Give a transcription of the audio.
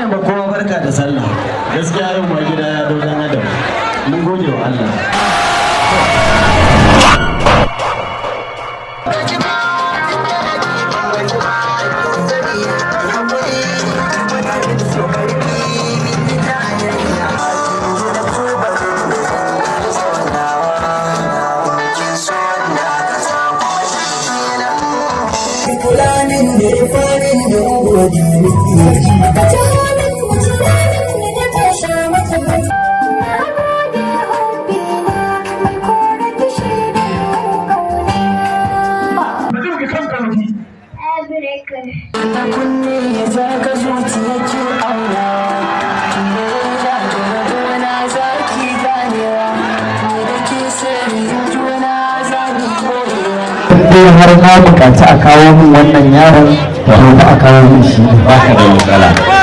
Ina ma kowa barka da sallah. Gaskiya yau ma gida ya dau dan adam. Mun gode wa Allah. Kulanin da ya farin da gode miki. Kunne ya zaka zuciya ki auna. Ya gona za ki ganewa. Ni da ke sirrin juna za ki koyewa. Dai har na buƙaci a kawo min wannan yaron, to ba a kawo min shi. Baka da matsala.